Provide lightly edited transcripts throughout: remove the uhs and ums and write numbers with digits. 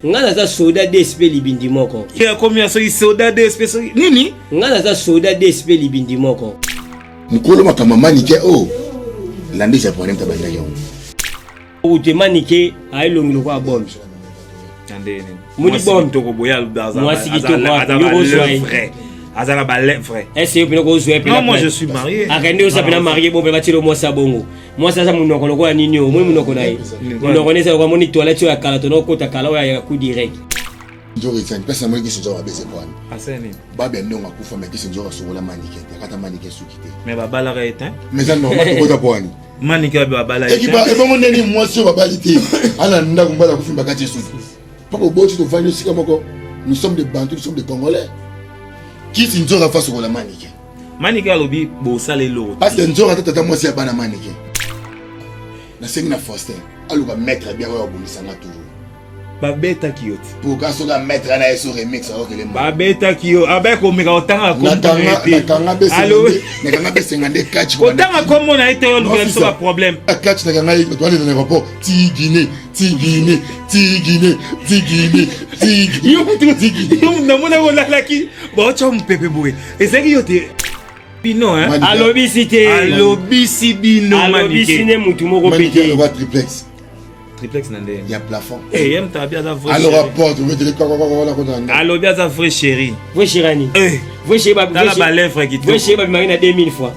Nga naza soda DSP libindi moko. Ye akomi ya soki soda DSP soki nini? Nga naza soda DSP libindi moko. Mukolo makambo manike o oh. Lande japonais mta bandaki yango. Ute manike ayelongi lokola bombe. Moni bombe toko boya mwasi kitoko aza vrai aza na ballet vrai. Est-ce que kozwa ye Non, moi je suis marié. Akende osa pena marié bombe batilo mwasi bongo. Mwasi aza munoko lokola nini oyo, omoni munoko na ye. Munoko na ye eza lokola moni toilette oyo ya kala tona okota kala oyo ya coup direct. Nzoka ezali place namoni kisi nzoka mabe eza wana. Asali nini? Babia ndongo akufa mais kisi nzoka asokola manike te, akata manike suki te. Mais babalaka ye te. Mais eza normal tokota po wani. Manike abe babala ye te. Ekipa ebongo ndeni mwasi oyo babali te. Ana ndako mbala akufi bakati ye suki. Papa oboti tovandi esika moko. Nous sommes des Bantous, nous sommes des Congolais. Kisi nzoka fa sokola manike. Manike alobi bosala eloko. Parce que nzoka ata tata mwasi ya bana manike. Nasengi na Faustin aluka maître bien oyo abundisa nga toujours. Babetaki yo te. Pourquoi soki maître na ye so remix akokele mwa. Babetaki yo abe komeka kotanga kombo na ye te. Nakanga besenga nde catch. Kotanga kombo na ye te olukela biso ba problème. Catch nakanga ye bato balenda na aéroport ti Guinée ti Guinée ti Guinée ti Guinée ti Guinée. Yo mutu namona olalaki baotya mopepe boye. Ezalaki yo te bino hein? Alobisi te. Alobisi bino alobisi ne mutu moko pe te. Triplex. Triplex na ndenge ya plafond. Eh yem tabi aza vrai. Alors rapporte obetele kaka kaka wana kota na. Alobi aza vrai chéri. Vrai chéri ani. Eh. Vrai chéri ba tala ba lèvres kitoko. Vrai chéri ba bimaki na 2000 fois.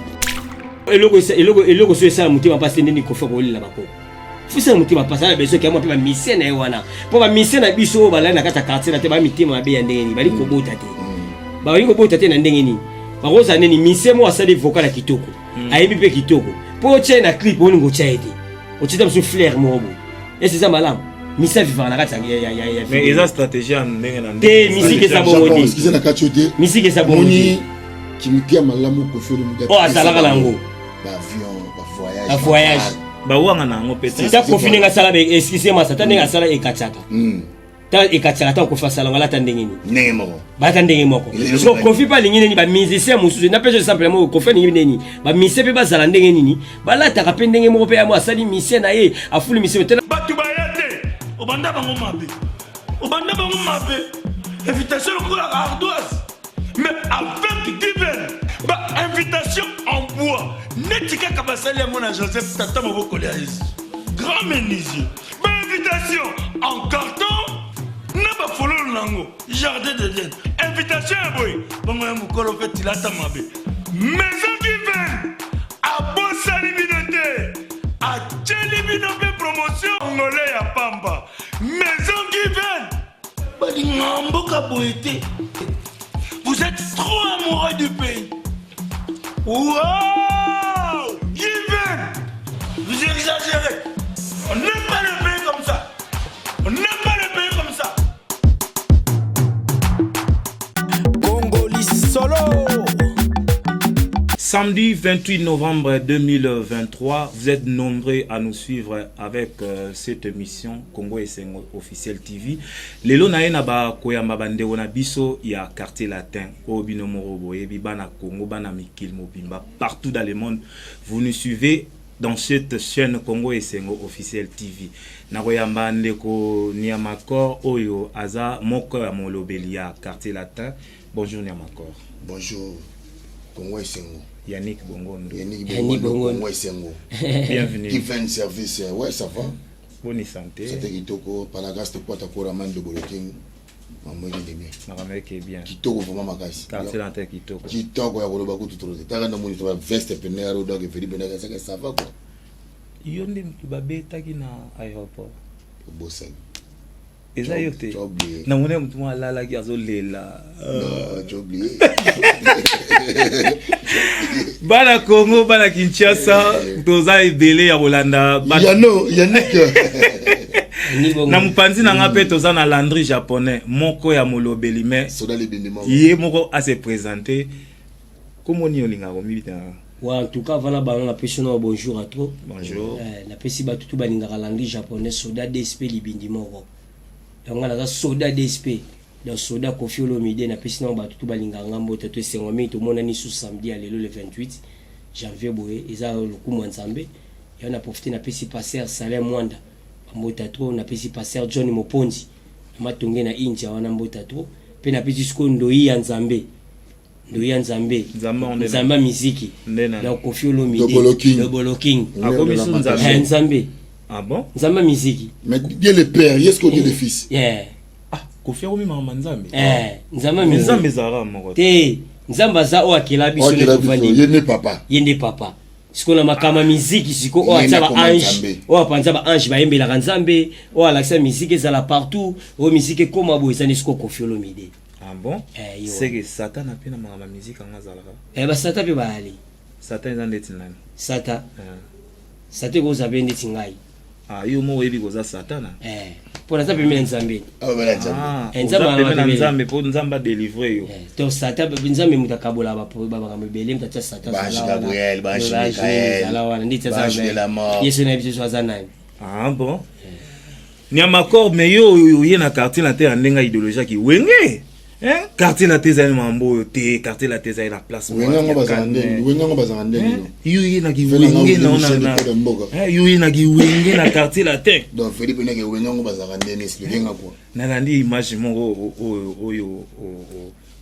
Eloko eloko eloko so esala motema pasi ndeni kofa kolela bakoko. Fusa motema pasi ala besoin kama pe ba mise na ye wana. Po ba mise na biso oyo balali na kati ya quartier na te ba mitema mabe ya ndenge nini bali kobota te. Bali kobota te na ndenge nini. Bakoza nini mise mo asali vocal ya kitoko. Ayebi pe kitoko. Po otia na clip olingo otia ye te. Otia biso flair moko boye. Ese eza malamu. Misa vivaka na kati ya ya ya Mais eza stratégie ya ndenge na ndenge. Te musique eza bongo te. Excusez na kati te. Musique eza bongo te. Kimkia malamu Koffi Olomide. Oh azalaka na yango. Ba avion, ba voyage. Ba voyage. Bawanga na yango pe. Ta Koffi ndenge asala be excusez moi ta ndenge asala ekatiaka. Ta ekatiaka ta Koffi asala ngo alata ndenge nini? Ndenge moko. Balata ndenge moko. So Koffi pe alingi nini ba musicien mosusu na peso exemple moko Koffi alingi nini? Ba musicien pe bazala ndenge nini? Balataka pe ndenge moko pe ya mo asali musicien na ye afuli musicien te. Bato baya te obanda bango mabe obanda bango mabe invitation lokola ardoise mais avec given ba invitation en bois neti kaka basali yango na Joseph tata mobokoli ya Yesu grand menuisier ba invitation en carton na bafololo na yango jardin d'Eden invitation ya boye bongo ya mokolo mpe tilata mabe maison given abosani bino te atieli bino mpe promotion ngole ya pamba maison given balingaka mboka boye te. Vous êtes trop amoureux du pays. Wow! Given! Vous exagérez. On n'aime pas le pays comme ça. On n'aime pas le pays comme ça. Congoli solo. Samedi 28 novembre 2023, vous êtes nombreux à nous suivre avec cette émission Congo Esengo Officiel TV. Lelo na ye na ba koyamba ba ndeko na biso ya quartier latin oyo bino moko boyebi bana Congo bana mikili mobimba partout dans le monde vous nous suivez dans cette chaîne Congo Esengo Officiel TV. Na koyamba ndeko Niamakor oyo aza moko ya molobeli ya quartier latin. Bonjour Niamakor. Bonjour Congo Esengo. Yannick Bongondo. Yannick Bongondo, Congo Esengo. Bienvenue. Given service, ouais ça va. Boni santé. Santé kitoko, par la grâce de Kwata Kora Man de Boloking. Maman ekende bien. Makambo eke bien. Kitoko vraiment makasi. Quartier latin kitoko. Kitoko ya koloba kutu trop te. Taka na moni to veste pene ya rodo ke Felipe na kaka ça va quoi. Yo nde mutu babetaki na aéroport. Obosani. Eza yo te. Na moni mutu moko alalaki azolela. Non, j'ai oublié. Bana Congo, bana Kinshasa, toza ebele ya kolanda. Yano, Yannick. Na mopanzi na nga mpe toza na Landry japonais moko ya molobeli mais ye moko a se présenter. Kombo nini olingaka komibita? Ouais, en tout cas, voilà, bah, on appelle ça bonjour à toi. Bonjour. La pesi ba tutu balingaka Landry japonais soda DSP libindi moko. Donc on a soda DSP. Donc soda Koffi Olomide na pesi na ba tutu balingaka ngambo to to esengo mingi to monani su samedi ya lelo le 28 janvier boye eza lokumu ya Nzambe. Ya na profiter na pesi pasteur Salem Mwanda. Bambota trop na pesi pasteur John Moponzi. Mama Tonge na India wana, mbota trop. Mpe napesi sikoyo ndoi ya Nzambe, ndoi ya Nzambe. Nzambe yango nde Nzambe ya miziki. Nde nani? Donc Koffi Olomide. Dobolo King. Dobolo King. Akomi su Nzambe. Eh, Nzambe. Ah bon? Nzambe ya miziki. Mais Dieu le Père, est-ce que Dieu le Fils? Yeah. Ah, Koffi akomi makambo ya Nzambe. Eh, Nzambe ya Mais miziki. Nzambe ezalaka moko te. Te, Nzambe aza oyo akela biso nde Okela biso, tovandi. ye nde papa. Ye nde papa. Sikoyo na makambo ya miziki, sikoyo oyo Ye atia nde akoma baange, Nzambe. oyo apanza baange bayembelaka Nzambe, oyo alakisa miziki ezala partout, oyo miziki ekóma boye, eza nde sikoyo Koffi Olomide. Ah bon? Eh, yo. C'est que Satan ape na makambo ya musique yango azalaka. Eh, basata mpe bayali. Satan eza ndeti nani? Sata. Eh. Sata ekozala mpe ndeti ngai. Ah, yo moko oyebi koza Satana. Eh, mpo naza pembeni na Nzambe. Awa bana Nzambe. Ah, Eh, Nzambe oza pembeni na alobaka Nzambe mpo Nzambe adelivre yo. Eh, donc Satan, Nzambe moto akabola bamakambo ebele, moto atia Satan Ba ange azala wana. Gabriel, ba ange Ba ange Michael, azala wana, ndeti ba aza ange de la mort. Yesu na biso aza nani? Ah bon? Nyamakor, mais yo oye na quartier na te ya ndenge ya idéologie ya wenge. Hein? Quartier na te ezali mambo oyo te, quartier na te ezali na place Wenge yango bazala ndenge, wenge yango bazala ndenge no. Yo ye na Fela nga kiwenge na Willy na Michel na. Nicolas Mboka. Hein, yo ye na kiwenge na quartier latin. Donc Philippe ndenge wenge yango bazalaka ndenge, explique nga quoi. Nalandi image moko oyo oyo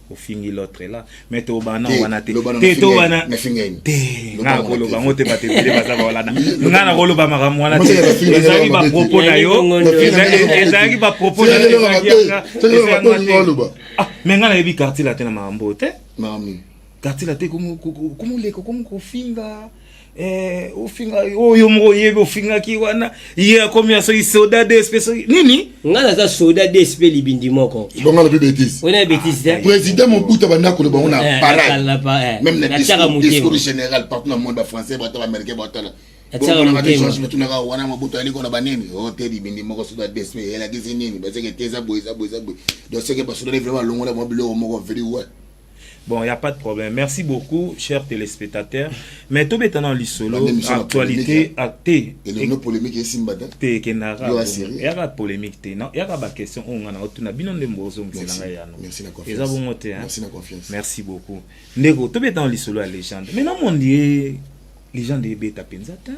ofingi l'autre là, mais tobana Te, wana te. loba na Te nafinga tobana. ye, nafinga ye. Te, Loba nga na koloba te. yango te, bato ebele baza baolanda. Nga na koloba makambo wana te. Moi, c'est la Ezalaki mabe te. bapropos na yo. Ezalaki bapropos na yo. Ezalaki mabe, olingi oloba. Ah, mais nga nayebi quartier latin na makambo te. Mami. Quartier latin komoleka komi kofinga, eh, ofinga oyo moko oyebi ofingaki wana, ye akomi ya soki soda dsp soki nini. Ngai naza soda DSP libindi moko. Bongo alobi bêtise. Oyo na bêtise te. Président Mobutu abanda koloba ngo na Eh, parade. nakala Même na natiaka discours, motema. discours général partout na monde, ba Français batala, Américain batala. Natiaka motema. Tunaka wana Mobutu aliko na banini o te, libindi moko soda DSP elakisi nini? Baseke te, eza boye, eza boye, eza boye. Donc seke basoda vraiment longola mwa biloko moko veli, ouais. Bon, il n'y a pas de problème. Merci beaucoup, chers téléspectateurs. Mais tout maintenant, lisolo, Bande émission ya actualité, polémique, acté. Elongo polémique esimba te. Te ekendaka. Yo asiri. Yaka polémique te, non, yaka baquestion oyo nga na otuna bino nde mbozongisela Merci. ngai yano. Merci na confiance. Eza bongo te, hein? Merci na confiance. Merci beaucoup, ndeko. Tobeta lisolo ya légende. Maintenant, mondi ye légende ebeta mpenza te.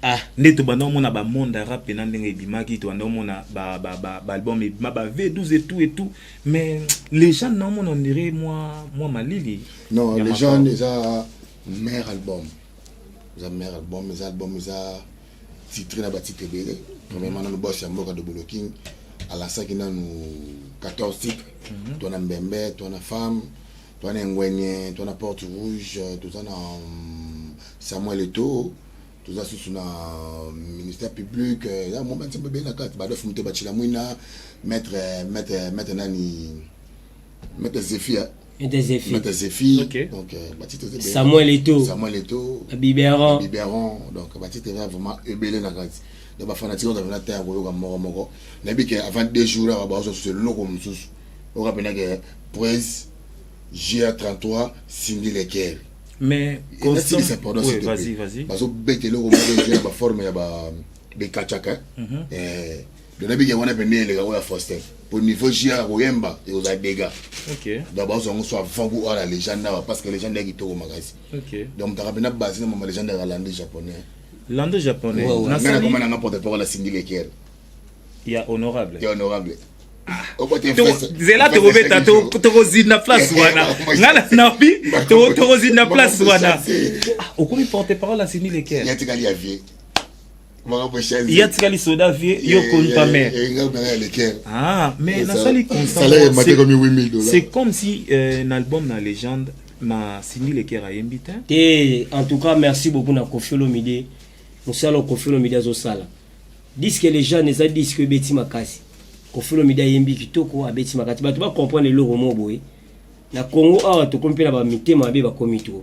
Ah. Nde tobanda omona bamonde arabe mpena ndenge ebimaki, tobanda omona baalbum ebima, ba V12 et tout et tout, mais légende naomona on dirait mwa malili. Non, Ya légende Makor. eza meilleur album, eza meilleur album, eza album eza titré na batitre ebele. Premièrement nanu, boss ya mboka Dobolo King alasaki nanu 14 titres. To na mbembe, to na femme, to na engwenye, to na porte rouge, toza na Samuel Eto, toza susu na ministère public, eza mwa banzembo ebele na kati. Badof moto bacila mwina, maître nani, maître Zéphia. Maître Zéphi. Maître Zéphi. Ok. Donc batitre eza ebele. Samuel Eto'o. Samuel Eto'o. Biberon. Biberon. Donc batitre eza vraiment ebele na kati. Donc bafanatique oyo na te ya koyoka moko moko, nayebi ke avant 2 jours awa bazwa susu eloko mosusu oyoka mpena ke Presse GR33 Cindy Leker. Mais nasilisa, pardon, Oui, s'il te plaît. vas-y, vas-y. Bazobeta eloko moko eza na baforme ya bekachaka. Donc nayebi ke wana pene eleka oyo ya Faustin po niveau JR koyemba ekozala dégâts. Donc bazwa yango so avant ku oyo na légende awa, parce que légende ya kitoko makasi. Donc mutaka mpena base na mama légende ya lande japonais. Lando japonais. Ouais. Nga Nasali nakoma nanga porte parole ya Cindy Leker. Ya honorable. Ya honorable. Zela, tokobeta, tokozinda place wana. Nga na nabi tokozinda place wana. Ah, okomi porte parole ya Cindy Leker. Yatikali ya vie. Ya tikali soda vie, yo komi pa mare. Ah, mais nasali constat, Salaire emate komi 8000 dollars. C'est comme si na album na légende na Cindy Leker ayembi te. Te, en tout cas merci beaucoup na Koffi Olomide, mosala Koffi Olomide azosala. Disque légende eza disque ebeti makasi. Koffi Olomide ayembi kitoko, abeti makasi. Bato bacomprendre eloko mo boye na Congo awa, tokomi mpe na bamitema mabe, bakomi to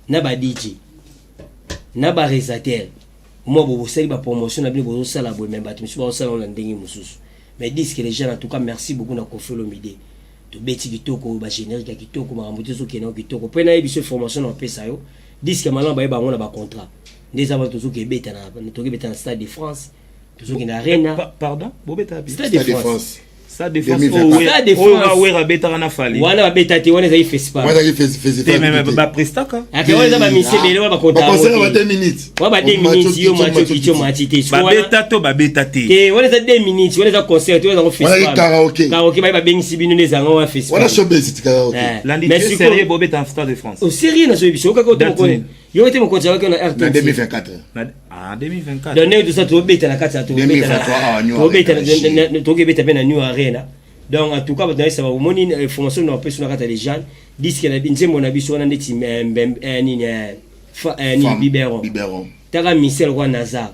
na ba DJ na baréalisateur mwa bo bosali bapromotion na bino, bozosala boye, mais bato mosusu bazosala yango na ndenge mosusu. Mais disque légende, en tout cas merci beaucoup na Koffi Olomide. Tobeti kitoko, bagénérique ya kitoko, makambo te ezokende yango kitoko. Mpe nayebi so formation na opesa yo disque malamu, bayeba yango na bacontrat nde eza wana. Tozokebeta na, tokebeta na Stade de France, tozokende arena. Pardon, bobeta bi Stade de Stade de France. France. Stade de France oyo Wera abetaka na Fally. Wana babeta te, wana ezali festival. Wana ezali festival. Te mais ba prestaka. Ate wana eza ba mise ebele wana bakota. Ba concert ba 2 minutes. Wana ba 2 minutes yo matio kitio mati te. Babeta to babeta te. Te wana eza 2 minutes, wana eza concert, wana eza festival. Wana karaoké. Karaoké ba babengisi bino nde ezanga wana festival. Wana showbiz karaoké. Lundi tu es sérieux bobeta en Stade de France. Au sérieux na so biso kaka oto Yo te mokonzi awaki na RTNC. Na 2024. Na ah 2024. Donc ndenge tosa tobeta na kati ya tobeta na tobeta tokebeta mpe na New Arena. Donc en tout cas bato nayesa omoni eh, formation na bapesi na kati ya lejane disque na nzembo na biso wana ndeti eh, eh, nini nini biberon. Biberon. Taka Michel Roi Nazar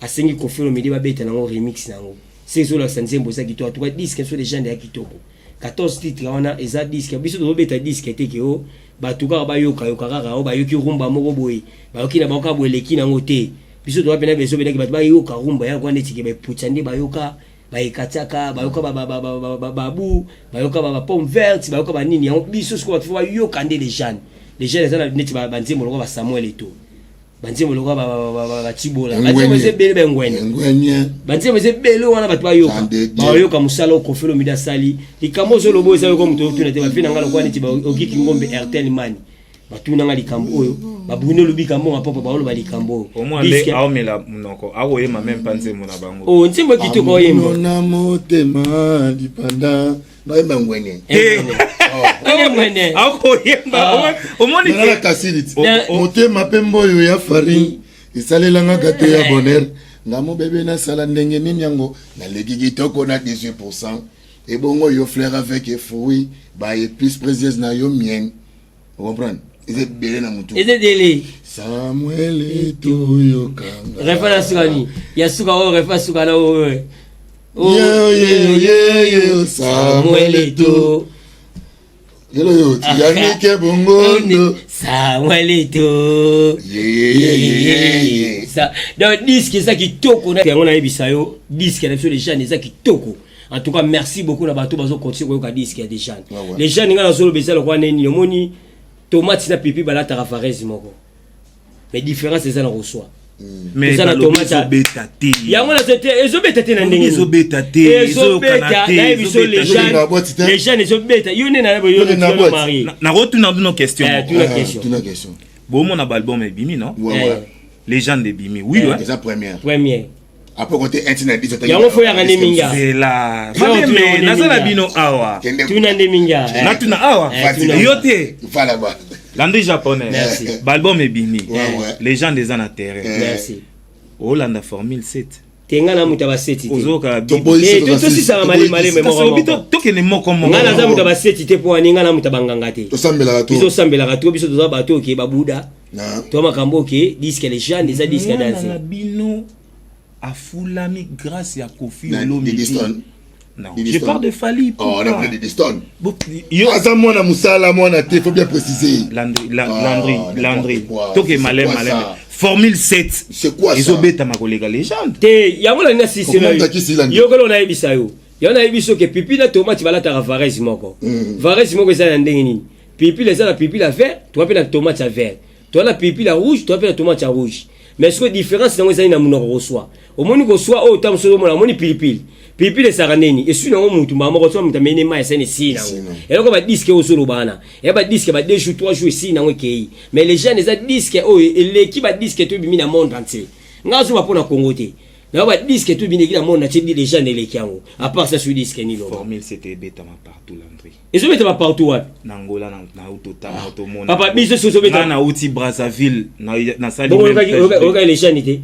asengi Koffi Olomide babeta nango remix nango. Se ezolakisa nzembo eza kitoko. En tout cas disque so lejane ya kitoko. 14 titres wana eza disque biso tozobeta disque te ke o bato kaka bayokayoka kaka o bayoki rumba moko boye bayoki na bango kaka boye eleki nango te. Biso toza mpena beso belaki bato bayoka rumba ya kwa neti ke baeputsa nde bayoka baekatiaka bayoka babu bayoka bapomme verte bayoka banini yango biso sikoyo bato fo bayoka nde les jeunes. Les jeunes eza neti banzembo lokola ba Samuel Eto'o, banzembo lokola batibola, banzembo eza ebele bengwene, banzembo eza ebele wana bato bayoka bayoka mosala oyo Koffi Olomide asali. Likambo ozoloba oyo eza yoka moto otuna te bafi na nga lokola neti okiki ngombe Airtel Money batunanga likambo oyo babruno lubika mbongo papa baoloba likambo oyo aomela monoko akoyema meme pa nzembo na bango o nzembo ya kitoko oyemba na motema lipanda nayemba ngwene akoyemba omoni kasili motema mpe mboyo ya farine esalelanga gato ya bonheur nga mobebe nasala ndenge nini yango naleki kitoko na 18% ebongo yo fleur avec fruit ba épices précieuse na yo mienne. Comprendre? Eza ebele na mutu. Eza ebele. Samuel etoyokanga. Refa na suka ni. Ya suka oyo refa suka na oyo. Yo yo yo yo Samuel Eto'o. Lelo yo Yannick Bongondo. Samuel Eto'o. Ye ye. Sa donc disque eza kitoko na yango nayebisa yo disque na biso les jeunes eza kitoko. En tout cas merci beaucoup na bato bazo continuer koyoka disque ya des jeunes. Les jeunes nga nazoloba eza lokola nini omoni tomate na pipi balataka varese moko. Mais différence eza na koswa. Mais eza na tomate ezobeta te. Yango na te ezobeta te na ndenge ezobeta te ezobeta na biso les jeunes les jeunes ezobeta yo nde na yo na marié. Na rotuna bino question. Tuna question. Tuna question. Bomona ba album ebimi non? Ouais. Légende ebimi. Oui ouais. Eza première. Première. Après côté internet dit yango fo yaka nde mingi zela maleme nazala bino awa tuna nde mingi natuna awa yo te voilà ba Landry japonais merci balbum ebimi légende eza na terrain merci olanda formule 7 te nga na moto ya baseti te ozoka tosisaka maleme tokende moko moko nga naza moto ya baseti te mpo wani nga na moto ya banganga te tosambelaka to biso osambelaka to biso toza bato oke babuda to makambo oke disque légende eza disque ya danse na bino afulami grâce à Koffi Olomide. Non, je parle de Fally. Oh, on a pris Didi Stone. Aza mwana musala mwana te, faut bien préciser. Landry, Landry, Landry. Toke malem malem. Formule 7. C'est quoi ça? Ezobeta makolega légende. Te, yango na nina sisi na yo. Yo na yebisa yo. Yango na yebisa ke pipi na tomate balataka varese moko. Varese moko eza na ndenge nini? Pipi eza na pipi la vert, toi pe na tomate ya vert. Toi na pipi la rouge, toi pe na tomate ya rouge. Mais ce que différence nango ezali na monoko koswa. Omoni koswa oyo ta mosusu omona omoni pilipili. Pilipili ezalaka nini? Eswi nango mutu mbala moko soki mutu ameli mayi esali esili nango. Eloko ba disque oyo ozoloba wana. Ya ba disque ba 2 jours 3 jours esili nango ekei. Mais les jeunes eza disque oyo eleki ba disque to ebimi na monde entier. Nga azoba mpo na Congo te. Na ba disque to ebimi na monde entier les jeunes eleki yango. À part ça sur disque nini loba. Formule c'était ebetama partout Landry. Ezobetama partout wapi? Na Angola na utotala na otomona. Papa biso soso beta. Na uti Brazzaville na na sali. Bongo oyoka les jeunes te.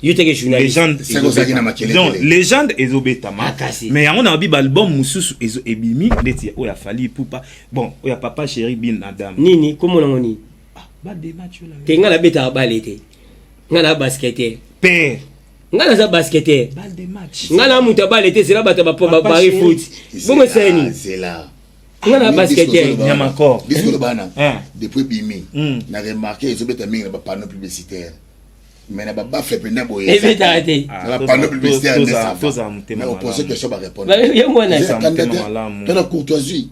Yo teke journaliste. Légende. Donc légende ezobetama. Mais yango na bi album mususu ezo ebimi ndeti oyo afali Ipupa. Bon, oyo papa chéri bin Adam. Nini komo nango nini? Ah, ba de match la. Te nga na beta balle te. Nga na basketteur. Père. Nga naza basketteur. Balle de match. Nga na mutu balle te, zela bato ba ba foot. Bongo esali nini? Zela. Nga na basketteur. Nyama corps. Disque bana. Depuis bimi. Na remarqué ezobeta mingi na ba panneaux publicitaires. Mais na ba baffle penda boye. Ebetaka te. Na ba panneaux publicitaires nde ça va. Mais opose question ba répondre. Ye mwana. Tona courtoisie.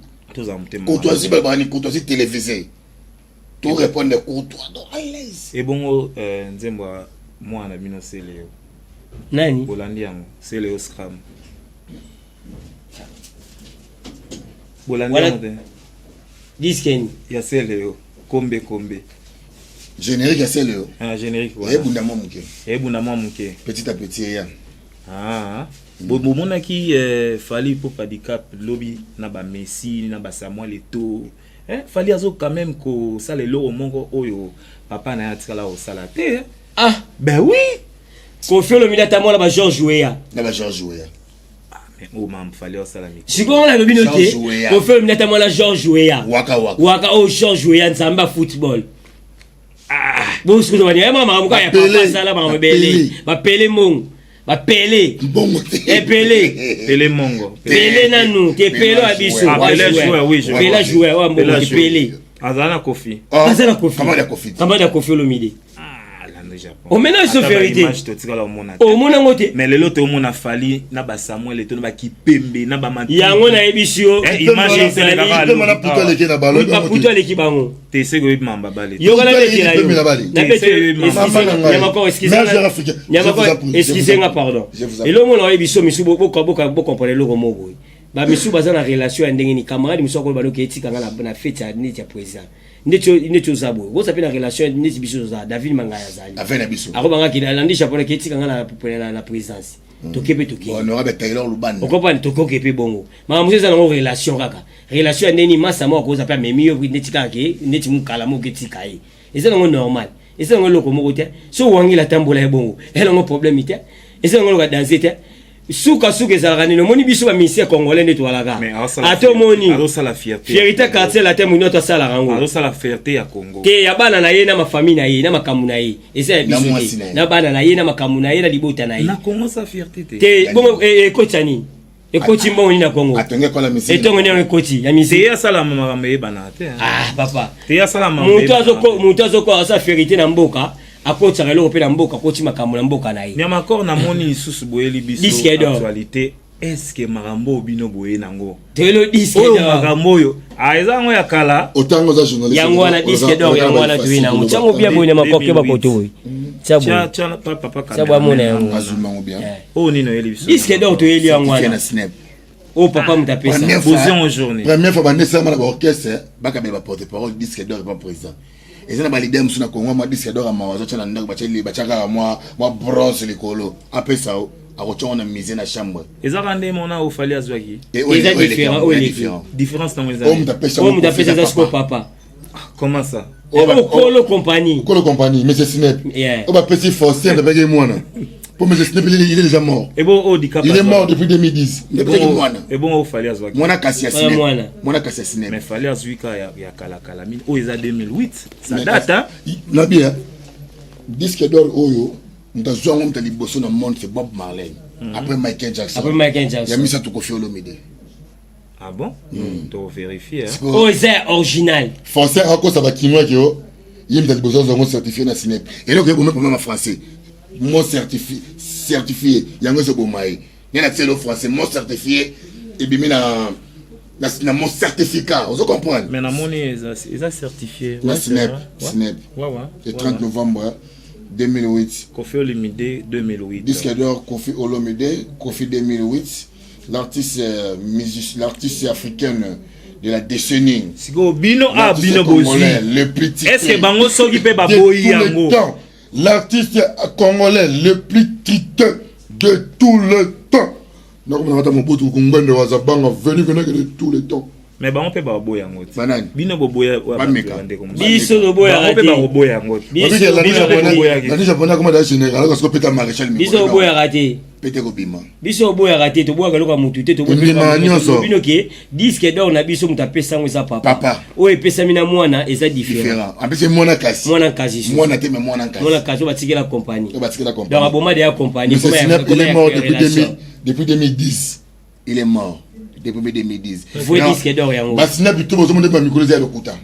Courtoisie ba ba ni courtoisie télévisée. To répondre courtois donc à l'aise. Et bongo nzembo mwana bino Celeo. Nani? Bolandi yango Celeo Scram. Bolandi yango te? Disque nini? Ya sele yo kombe kombe. Générique ya sele yo. Ah, générique wana. Ebunda mwa moke. Ebunda mwa moke. Petit à petit eya. Ah. Bomonaki eh, Fally Ipupa Dicap lobi na ba Messi na ba Samuel Eto'o. Eh, Fally azo quand même kosala eloko moko oyo papa na ye atikala kosala te. Eh. Ah, ben oui. Koffi Olomide ata mwana ba Georges Weah. Na ba Georges Weah. Ah, mais oh mam Fally osala mikolo. Sikoyo wana alobi no te. Koffi Olomide ata mwana Georges Weah. Waka waka. Waka oh Georges Weah nzambe ya football. Ah, bon sikoyo bani ya makambo kaka ya papa asala makambo ebele. Bapele mbongo. Bapele. Mbongo te. Epele. Pele mongo. Pele nanu te pele wa biso. Ah, Pele joueur, oui, joueur. Pele joueur wa mbongo te pele. Azala na Koffi. Azala na Koffi. Camarade ya Koffi. Camarade ya Koffi Olomide. Ah, Lando Japon. Omena biso Ata ba vérité. image totikala omona te. Omona ngo te. Mais lelo toomona Fally na ba Samuel Eto'o na ba Kipembe na ba Matuidi. Yango nayebisi yo. Eh, image ezelekaka Kipembe na Putu aleki na balo. Oui, ba Putu aleki bango. Te seko oyebi mamba bale. Yoka na betela yo. Kipembe na bale. Na betela Mama na ngai. Nyamako, excusez Meilleur joueur africain. Nyamako, Je vous appuie. excusez nga pardon. Je vous appuie. Eloko mona oyebi biso misu boka boka bokomprendre eloko moko boye. Ba misu baza na relation ya ndenge ni camarade misu akoloba noki etika nga na fête ya neti ya président. Neti oza boye. Oza pe na relation neti biso toza David Mangaya azali. Avec na biso. Akobanga ki alandi japonais ki etika nga na présidence. Toke pe toke. Honorable Taylor Lubanda. Okopani tokoke pe bongo. Makambo mosusu eza nango relation kaka. Relation ya ndeni masa moko akoza pe amemi yo neti kaka ke neti mukala moko etika ye. Eza nango normal. Eza nango eloko moko te. So wangila tambola ye bongo. Eza nango problème te. Eza nango eloko ya danger te. Suka suka ezalaka nini? Omoni biso ba musiciens congolais nde toalaka. Mais azosala Ata omoni. Azosala fierté. Fierté quartier latin moino to asalaka yango. Azosala fierté ya Congo. Te ya bana na ye na ma famille na ye na makambo na ye. Eza ya Na biso mwasi te. na ye. Na bana na ye na makambo na ye na libota na ye. Na Congo sa fierté te. Te bongo ekoti ya nini? Ekoti mbongo nini na Congo? Atongi ekola misiki. Etongo nini ekoti ya misiki? Te asala makambo eyebana te. Ah papa. Te asala makambo. Moto azoko moto azoko asa fierté na mboka. Akotisaka eloko mpe na mboka, akoti makambo na mboka na ye. Nyamakor namoni lisusu boyeli biso Disque d'or. actualité. Est-ce que makambo oyo bino boye nango? Toyelo disque Oyo d'or. makambo oyo, ah eza yango ya kala. Otango oza journaliste. Yango wana disque d'or yango wana toye nango. Tiango bien boye na makoke bakoto oyo. Tia boye. Tia tia papa Tia boye amona yango. Azuma ngo bien. Oyo nini oyeli biso? Disque d'or toyeli yango Certifié wana. na SNEP. Oyo papa moto apesa. Première fois. Bozwi yango journée. Première fois bande sama na ba orchestre bakabela ba porte parole disque d'or epa président. Eza na ba leader mosusu na Congo mwa disque d'or ya mawa azotya na ndako batya batya kaka mwa mwa bronze likolo apesa o akotya ngo na musée na chambre. Ezaka nde mona oyo Fally azwaki. Eza différent, oyo eleki. Différence nango eza. Oyo moto apesa Oyo moto apesa eza sikoyo papa. Comment ça? Oyo kolo compagnie. Kolo compagnie, monsieur Snep. Yeah. Oyo bapesi Faustin bapeki mwana. Pour monsieur Snep, il est déjà mort. Et bon, oh, Dicap Il est azwaki. mort depuis 2010. Et Bapeki bon, mwana. et bon, oyo Fally azwaki. Mwana kasi ya Mwana Snep. mwana. Mwana kasi ya Snep. Mais Fally azwi ka ya ya kala kala mine. Oyo eza 2008. Ça Mais date hein. Nabi hein. Disque d'or oyo moto azwi yango moto ya liboso na monde c'est Bob Marley. Après Michael Jackson. Après Michael Jackson. Ya misato Koffi Olomide. Ah bon? To vérifier hein. Oyo eza ya original. Français akosa ba kinois ke o ye moto ya liboso azwa yango certifié na SNEP. Eloko eboma problème ya français. Mot certifié, certifié yango ezoboma ye. Nde na tielo français mot certifié ebimi na na, na mot certificat. Ozo comprendre? Mais namoni eza eza certifié. Na Ouais, c'est SNEP, vrai. Ouais. SNEP. Ouais ouais. Le Ouais, 30 ouais. novembre 2008. Koffi Olomide 2008. Disque d'or Koffi Olomide, Koffi 2008, l'artiste l'artiste africaine de la décennie. Sikoyo bino a L'artiste bino bozwi. congolais, le plus titré. Est-ce que bango soki pe De baboyi tous les yango? temps, l'artiste congolais le plus titré de tout le temps. Nakomona kata Mobutu Kungwende wa Zabanga venu venir de tous les temps. Mais bango pe baboyi yango te. Banani? Bino boboya Bameka. bandeko mosusu. Biso toboyaka Bango pe te. bakoboya yango te. Biso Babiki biso Landi toboyaka. japonais, Landi japonais akoma da général parce que peta maréchal Biso Mikolo. toboyaka te. Pete kobima. Biso toboyaka te, toboyaka eloko ya motu te, toboyaka Ndima eloko ya motu te. nyonso. Bino ke disque d'or na biso moto apesa yango eza papa. Papa. Oyo epesami na mwana eza différent. Différent. Apesi mwana kasi. Mwana kasi susu. Mwana te mais mwana kasi. Mwana kasi oyo batikela compagnie. Oyo batikela compagnie. Donc aboma deya compagnie. Monsieur Koma ya- Snep, il koma est ya mort depuis relation. 2000, depuis 2010. Il est mort depuis 2010. Vrai disque d'or yango. Ba Snep tout bozomona ba mikolo eza ya lokuta.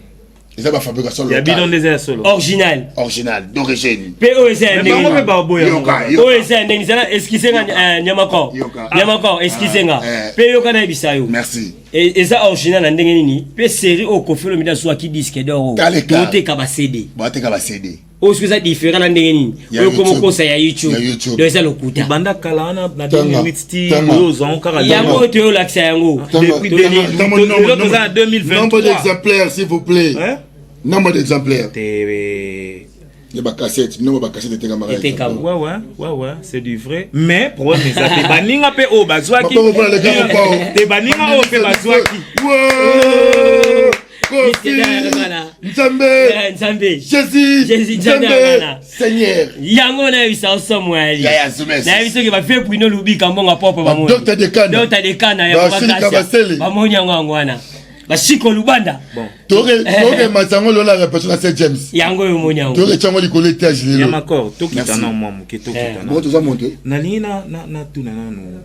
Eza ba fabrication Ya bino locale. nde eza ya solo. Original. Original d'origine. Pe oyo eza ya Mais ndenge bango pe nini? baboya yango. Yoka, yoka. Oyo eza ya ndenge zala excuse nga Nyamakor. Yoka. Nyamakor excuse nga. Eh. Pe yoka nayebisa yo. Merci. Eza original na ndenge nini? Pe série oyo Koffi Olomide azwaki disque d'or oyo. Tala écart. Toteka ba CD. Bateka ba CD. Oyo soki eza différent na ndenge nini? Ya Oyo koma YouTube. okosa ya YouTube. Ya YouTube. Donc eza lokuta. Banda kala wana na Tanga. 2008 ti Tanga. oyo ozwango kaka. Yango oyo toyolakisa yango. Depuis 2008, lelo toza na 2023. Nombre d'exemplaires, s'il vous plaît. Hein? Nombre d'exemplaires. Te eh, Ya bacassette, nombre bacassette etekamaka. Etekama. Ouais, c'est du vrai, mais problème eza te, baninga mpe oyo bazwaki. Maboko mpona leka mopao. Te, baninga oyo mpe bazwaki. Ouais! Kofi! Mr. Nzambe! Eh, Nzambe. Jésus! Jésus, Nzambe Nzambe! Angana. Seigneur! Yango nayebisa osomo yali. Yaya Zumes. Nayebi soki bafie Bruno Lubika mbongo propre. Ba Dr. Dekana. Dr. Dekana ya Ba Papa Silika Kasia. Basele. Bamoni yango, yango wana Bashiko Lubanda. Bon. Tokemata yango lelo na répétition na St James. Yango oyo omoni yango. Toketya yango likolo étage lelo. Nyamakor, tokita Merci. na mwa moke, tokita Eh. na Bon, toza monte. Nalingi natuna nanu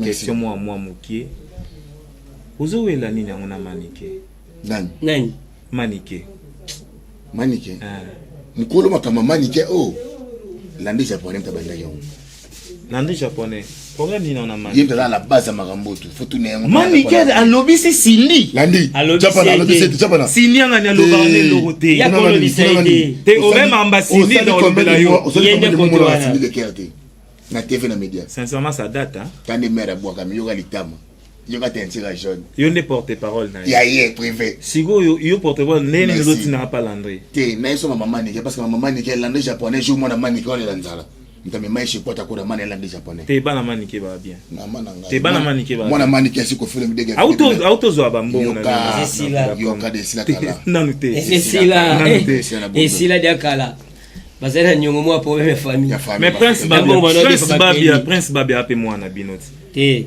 question mwa moke. Ozowela nini yango na Manike? Nani? Nani? Manike. Manike. Ah. Mokolo makambo Manike oyo landi japonais moto abandaki yango. Nandi japonais, problème nini na Ye Manike? moto aza na base ya makambo tu fo tuna yango. Manike alobisi Sindi. Landi Alobisi Japana ye alobisi te. ete Japana. Sindi angani alobaka na eloko te. Ya kolobisa ye te. Te, obema ambasini na olobela yo. Ye nde koto wana. Osali leker te na TV, na média. Sincèrement, ça date, hein? Tande mare abwakami, yoka litama, yoka teinture jaune. Yo nde porte parole na ye. Ya ye privé. Sikoyo yo porte parole ndenge nini Merci. ozotinaka pa Landry? Te, na ye so mama Manike, parce que mama Manike lande japonais jour mwana Manike olela nzala, moto amema ye chez Pota koda mana elande japonais. Te, bana Manike baa bien. Mama na ngai. Te, bana Manike Mwana Manike asi kofela midege. Autozwa bambongo na Yoka. bino. Esila. Yoka de esila kala. Nanu te. Esila. Nanu te. Esila na bombe. Esila dia kala, bazali na niongo mwa problème ya famille. Ya famille. Mais Prince Babia. Babia, Babia. Prince Babia, Babia. Prince Babia ape mwana bino ti. Te.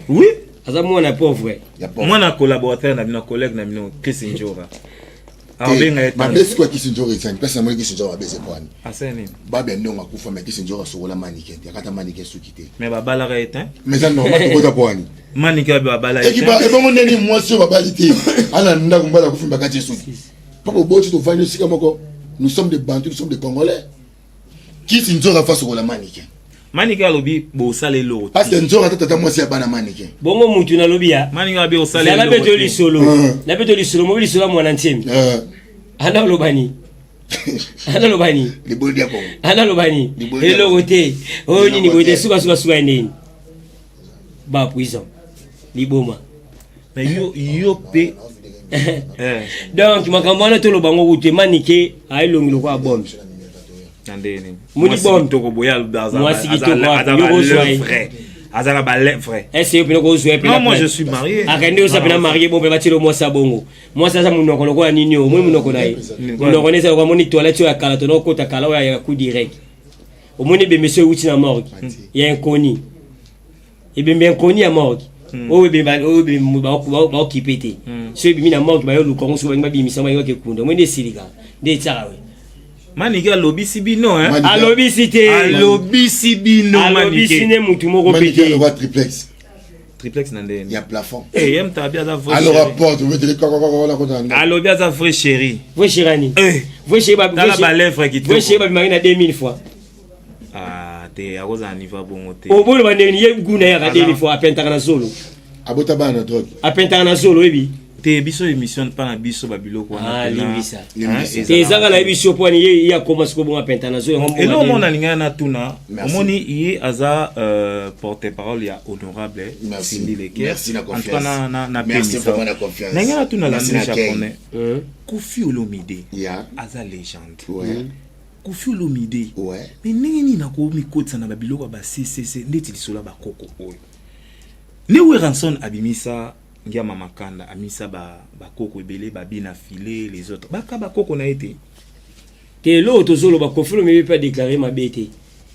Oui. Aza mwana pauvre. Ya pauvre. Mwana collaborateur na bino, collègue na bino Chris Njora Te, aobenga ye. Mabe sikoyo akisi nzoro ezangi place namoni kisi nzoro mabe ezepwani. Asala nini? Babia ndongo akufa, me kisi nzoro asokola Manike te, akata Manike suki te. Mais babalaka ye te. Mais eza normal, tokota pwani. Manike abe babala ye te. Ekipa ebongo ndeni mwasi oyo babali te ana ndako, mbala akufi, bakati ye suki mpo boboti tovandi esika moko. Nous sommes des Bantu, nous sommes des Congolais. Kisi nzoro afa sokola Manike. Manike alobi bosala eloko. Parce que nzoro ata tata mwasi ya bana Manike. Bongo mutu nalobi ya Manike abi osala zala eloko beto te. lisolo. Nabeto lisolo mobi, lisolo ya mwana ntiemi. Ana olobani, ana olobani. Liboli ya Kongo. Ana olobani. Liboli ya Eloko te oyo nini Eloko boye te. te. Sukasuka nini ba prison liboma. Mais yo mpe eh, Donc makambo wana toloba ngo kutu, Manike ayelongi lokola bombe. Na ndenge nini? Moni Mwasi bombe. kitoko boye Mwasi kitoko wapi? Yo kozwa ye. vrai, aza na balèvre. Ese yo mpena kozwa ye? Non, moi je suis marié. Akende osa mpena marié bo mpe batiela mwasi ya bongo. Mwasi aza monoko lokola nini oyo? Omoni monoko na ye, monoko ne eza lokola moni toilette oyo ya kala, tona okota kala oyo ya coup direct. Omoni ebembe so euti na morgue ya inconnu, ebembe inconnu ya morgue oyo ebembe oyo ebembe baokipe te. So ebimi na morgue, bayoluka yango, soki balingi babimisa yango, balingi bakekunda. Omoni nde esilika nde etiaka we. Manike alobisi bino, hein? Manike. Alobisi te. Alobisi bino. Alobisi Manike ne mutu moko mpe Manike te. aloba triplex. Triplex na ndenge Ya plafond. Eh, ye moto abi aza vrai Alors chéri. apporte obeteli kokokoko kota na. Alobi aza vrai chéri. Vrai chéri ani? Eh. Vrai chéri Tala balèvre kitoko. vrai chéri babimaki na 2000 fois. Ah te, akozala niveau ya bongo te. Oboloba ndenge ye guna yaka 2000 fois, apentaka na zolo. Abota bana na drogue. Apentaka na zolo, oyebi. Te, biso émission mpa na biso babiloko wana Ah, limbisa. Limbisa. Te, ezaka na yebi so po ani ye akoma sikoyo bongo apenta na zolo yango. Eloko mona alingai natuna. Merci. Omoni ye aza porte parole ya honorable Merci. Cindy Leker. Merci na En tout cas, confiance. na Merci pemisa. vraiment na confiance. Ndenge natuna Merci Landry na accueil. japonais, Kofi Olomide aza légende. Kofi Olomide, mais ndenge nini nakomikotisa na babiloko ya baccc ndeti lisolo ya bakoko oyo nde Werrason abimisa Ngiama Makanda, amisa bakoko ebele, babina file, les autres baka bakoko na ye te? Te, eloko tozoloba, Kofi Olomide mpe adéclaré mabe te.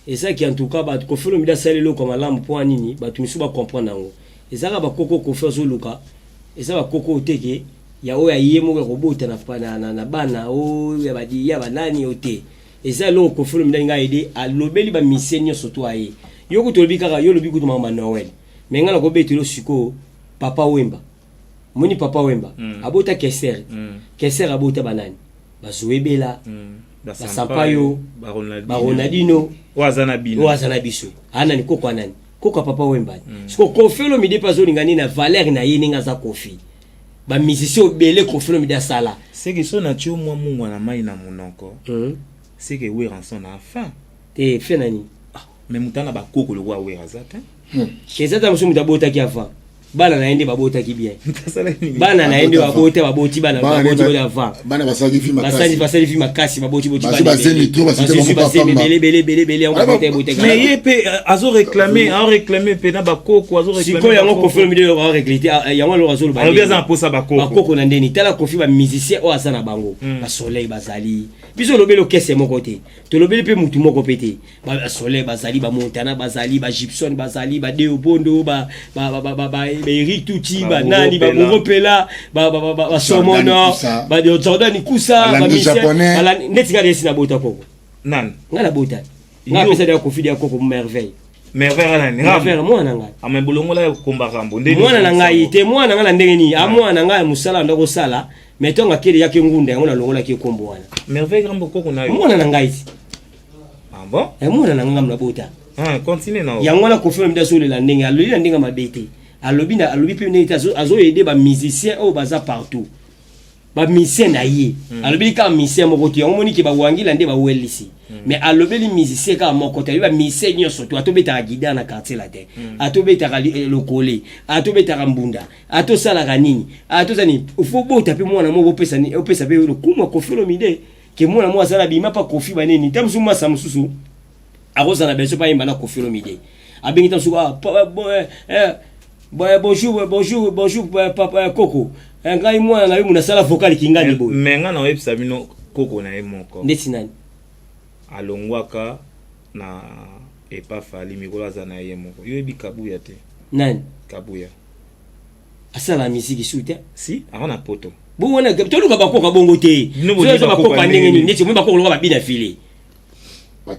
Ezaki en tout cas bato, Kofi Olomide asali eloko ya malamu mpo nini bato misusu bacomprendre yango. Ezaka bakoko Kofi azoluka, eza bakoko oyo teke ya oyo aye moko ya kobota na bana oyo ya badi ya banani oyo te. Eza eloko Kofi Olomide alingi aide, alobeli bamisie nyonso to aye. Yo kutu olobi kaka, yo olobi kutu makambo ya Noël, mais ngai nakobetela sikoyo Papa Wemba. Moni Papa Wemba abota Keser. Keser abota banani? Bazoebela, Basampayo, Baronaldino. Oyo aza na bino. Oyo aza na biso anani? Koko anani? Koko ya Papa Wemba. Siko Kofi Olomide mpe azolinga nini na valeur na ye ndenge aza Kofi, bamusicien obele Kofi Olomide asala. Seke so natie mwa mungwa na mai na monoko. C'est que Werrason na fin. Te, fe nani? Ah, mais moto ana bakoko lokola Wera aza te. Eza ta mosusu moto abotaki avant, bana na ye nde babotaki bien. Bana na ye nde babota, baboti bana, baboti boti avant. Bana basalaki fi. Basali, basali fi makasi, baboti boti. Bazwi bazemi trop, basite bango bazemi pamba. Ebele ebele ebele ebele, yango babota ebotaki. Mais ye mpe azoréclame, aoréclame mpe na bakoko, azoréclame. Sikoyo yango Kofi Olomide oyo aoregrete yango, aloko azoloba. Alobi aza na mposa bakoko. Bakoko na ndeni. Tala Kofi, bamusicien oyo aza na bango, basoleil bazali. Biso olobeli okese moko te, tolobeli mpe mutu moko mpe te. Basoleil bazali, bamontana bazali, bagibson bazali, badeobondo, baeric Tuti, banani, Babouro. Babouro Pela, basomono, Kusa. Jordan Kusa. Balandi japonais. Neti nga esi nabota koko. Nani? Nga nabota, nga Yo. apesa deya Kofi, deya koko Merveille. Merveille nani? Merveille mwana na ngai. Ame bolongola ya kokomba Rambo nde. Mwana na ngai te, mwana na ngai na ndenge nini? A mwana na ngai ya mosala anda kosala, mais ntongo akeli yaki ngunda, yango nalongolaki ekombo wana. Merveille Rambo koko na yo? Mwana na ngai ti. Ah bon? Eh, mwana na ngai ngambo nabota. Ah, continue na. Yango wana Kofi Olomide azolela ndenge alobi, na ndenge mabe te. Alobi na alobi mpe ndenge te, azoyede bamusicien oyo baza partout, bamusicien na ye. Alobeli kaka musicien moko te, yango monike bawangila nde bawelisi. Mais alobeli musicien kaka moko te, alobi bamusicien nyonso to atobetaka guitare na quartier la te, atobetaka lokole, atobetaka mbunda, atosalaka nini, atoza nini. Fo bota mpe mwana moko, opesa nini, opesa mpe lokumu ya Kofi Olomide, ke mwana moko azala bima mpa Kofi banini. Ta mosusu masa mosusu akozala beso mpe ayemba na Kofi Olomide, abengi ta mosusu: "Ah, bon, eh, bonjour, bonjour, bonjour, papa, koko, ngai mwana na yo mu nasala vocal kingani boye." Me nga na oyebisa bino, koko na ye moko. Ndeti nani? Alongwaka na epa Fali, mikolo aza na ye moko. Yo oyebi Kabuya te? Nani? Kabuya. Asala misiki su te. Si, aza na Poto. Bongo wana toluka bakoka bongo te. Bino bolingi Toza bakoka bakoka ndenge ndenge nini? nini? Neti omoni bakoka lokola babina file.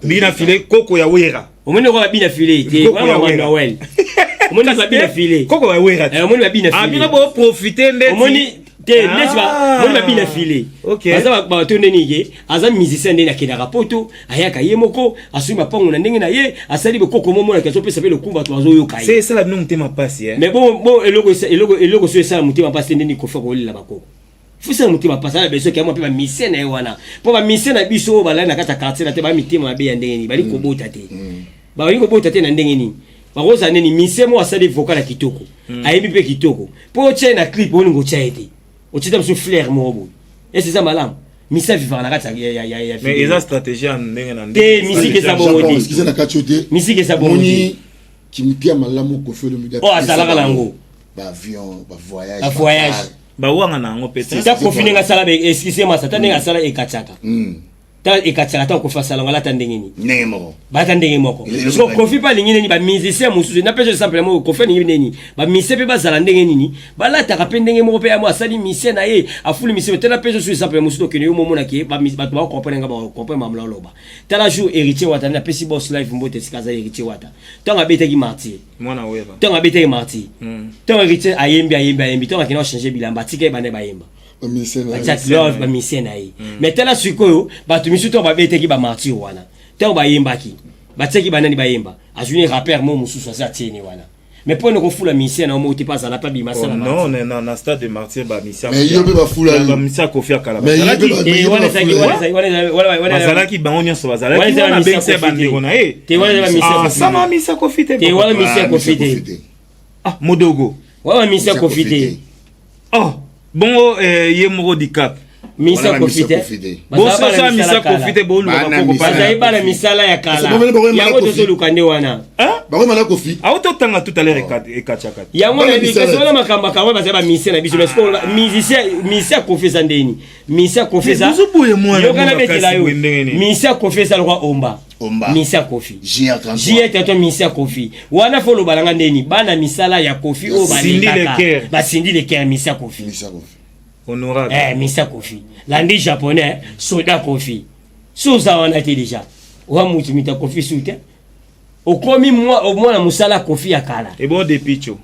Bina file, koko ya Wera. Omoni lokola babina file te. Koko wana ya mama Wera. Noel, omoni babina file. Koko ya Wera te. Eh, omoni babina Ah, file. bino boprofite ndeti. Omoni te neti Ah. omoni babina file. Baza bato ndeni ke aza musicien, ndeni akendaka Poto, ayaka ye moko, asui mapango na ndenge na ye, asali bokoko momonaka, azopesa mpe lokumu, bato bazoyoka Se ye. esala bino motema pasi, eh? Mais bon, eloko eloko so esala motema mpasi te, ndeni Kofi akolela bakoko, fusala motema mpasi, ala besoin keyamwa mpe bamusicien na ye wana, mpo bamusicien na biso oyo balali na kati ya quartier na te, ba mitema mabe ya ndenge nini? Bali kobota te, balingi kobota te na ndenge nini? Bakozala nini? Musicien moko asali vocal ya kitoko, ayebi mpe kitoko, mpo otia ye na clip, olingo otia ye te, otia ta mosusu flair moko boye, ese eza malamu? Musicien avivaka na kati ya Mais video. eza stratégie ya ndenge na Te, musique eza bongo te. Excuse na kati yo te. Musique eza bongo te. Moni kimipia malamu Kofi Olomide Oyo azalaka na yango. Baavion, bavoyage. Bavoyage. Bawanga na yango mpe te. Ta Kofi ndenge asala, excuse masa, ta ndenge asala ekatiaka, ta ekatiaka, ta Kofi asala ngo, alata ndenge nini? Ndenge moko. Balata ndenge moko. So Kofi mpe alingi nini? Bamusicien mosusu, napesa exemple moko. Kofi alingi nini? Bamusicien mpe bazala ndenge nini? Balataka mpe ndenge moko. Mpe yamo asali musicien na ye, afuli musicien te. Napesa so exemple mosusu, tokende yo momonaki bato bakocomprendre nga, bakocomprendre mamla oloba. Tala jour Héritier Wata, napesi Boss Live mbote esika aza. Héritier Wata, ntango abetaki Martyr. Mwana Wera. Ntango abetaki Martyr, ntango Héritier ayembi, ayembi, ayembi, ntango akende ochange bilamba, atika ye bana bayemba. Bamusicien na ye. Batia love, bamusicien na ye. Mais tala sikoyo bato misusu, ntango babetaki bamartyr wana, ntango bayembaki, batiaki banani bayemba? Azwi ne rappeur mo mosusu aza, atieni wana. Mais mpo na kofula musicien na yo moko te, mpe azala mpe abima Oh, asala. non, na stade de Martyr, bamisia Mais yo mpe bafula yo. bamisia Kofi akala Mais yo mpe bazalaki. mais yo wana mpe ezalaki bafula wana yo. wana Bazalaki bango nyonso, bazalaki Wana ezali wana, misia abengisa Kofi te. bandeko na ye. Te, wana ezali bamisia Ah, Kofi sama te. misia Kofi te. Te, wana papa. misia Ah, Kofi te. Kofi te. Ah, Modogo. Wana bamisia Kofi te. Oh, bongo ye moko Dicap. Misia Wana Kofi bamisia te. Kofi te. Bazala Bososa bana misa misala Kofi kala. te, boluka Bana bakoko. misala. Bazali bana misala ya kala. Kasi bomoni bango yemba na Yango Kofi. tozoluka nde wana. Bakoyemba na Kofi. Autotanga tout à l'heure ekatiaka. Yango Bana nayebi misala. kasi wana makambo akamwa, bazali bamusicien na biso. Mais sikoyo musicien Kofi eza ndeni? Musicien Kofi eza Mais bozoboya mwana yoka mwana nabetela kasi yo. boye ndenge nini? Musicien Kofi eza lokwa Omba. Omba. Musicien Kofi. JR33. JR tato, musicien Kofi wana, fo oloba nanga ndeni bana misala ya Kofi oyo Cindy balekaka. Leker. Basindi Leker, musicien Kofi. Musicien Kofi. Honorable. Eh, musicien Kofi landi japonais, soda Kofi. So oza wana te, déjà owa mutu mita Kofi su te, okomi mwana mosala Kofi ya kala. Ebon Depicho.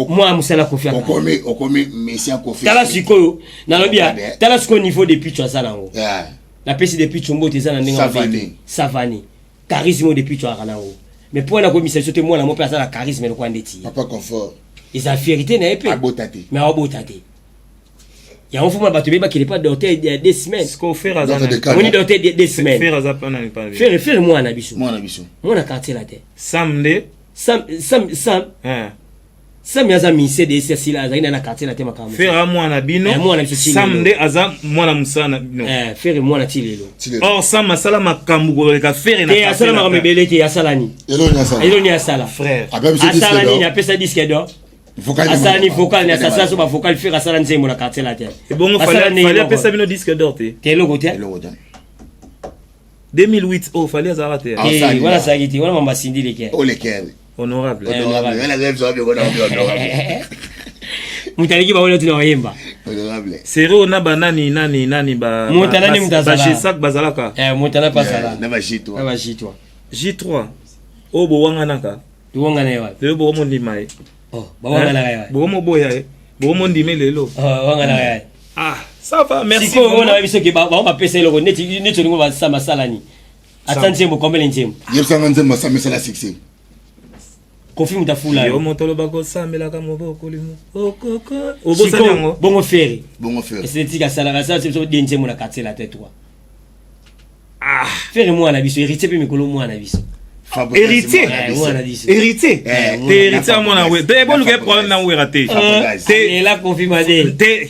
Mwana mosala Kofi ya kala. Okomi musicien Kofi. Tala sikoyo nalobi ya Comprendre. tala sikoyo niveau de Picho aza nango. Napesi de Picho mbote, eza na ndenge mabe te. Savane. Savane, charisme oyo de Picho aka nango, mais mpo wana koyebisa biso te, mwana mo mpe aza na charisme lokwa ndeti ye. Papa Confort. Eza fierté na ye mpe. Abota te. Mais abota te. Yango fo mona bato ebele bakende pa docteur ya 2 semaines. Sikoyo Ferre aza Docteur nani? de Kanda. Omoni docteur de 2 semaines. Ferre aza pa nani pa? Ferre, Ferre mwana biso. Mwana biso. Mwana quartier la te. Sam nde? Sam, Sam, Sam. Hein. Sam aza mise de esi asila, azalaki na quartier la te, makambo. Ferre aza mwana bino. Eh, mwana biso ti Sam lelo. nde aza mwana mosala na bino. Eh, Ferre mwana ti lelo. Ti lelo. Or Sam asala makambo koleka Ferre na Te, quartier asala la makambo te. ebele te. Asala nini? Eloko nini asala? Eloko nini asala? Frère. Ape biso disque Asala d'or. nini? Apesa disque d'or. Vocal. Asala nini? Vocal ni asala so bavocal. Ferre asala nzembo na quartier la te. Ebongo Asala Fally ndenge Fally moko. apesa bino disque d'or te? Te, eloko te. Eloko te. 2008 oh, Fally azalaka te? Ah. Te. Asali Wana na. azalaki te, wana mamba sindi leke. Olekel. Honorable. Eh. Honorable. Wana azali biso wapi? Honorable. Moto aleki bango neti na oyemba. Honorable. Sero na banani nani nani ba Moto nani, moto azala. Bagesac bazalaka. Eh, moto ana mpe azala. Na bajito. Na bajitwa. J3 oyo bowanganaka. Towangana ye wapi? Lelo bokomondima ye. Oh, bawanganaka ye wapi? Bokomoboya ye, bokomondime lelo. Oh, bawanganaka ye wapi? Ah, ça va, merci. Sikoyo vraiment. oyo nayebi soki bango bapesa eloko neti neti olingo basala masalani, ata nzembo, kombele nzembo. Yebisanga nzembo asala esala succès. Kofi moto afula. Yo moto olobaka osambelaka mobokoli okoko, obosani Sikoyo, yango. Bongo Ferre? Bongo Ferre? Esetika asalaka, asala biso de nzembo na quartier la te 3. Ah. Ferre mwana biso, Héritier mpe mikolo mwana biso. Héritier. Eh, mwana biso. Héritier. Eh, Te, Héritier amona we te, bolukele problème na Wera te. Fabregas. Te. Ela confirmade. Te,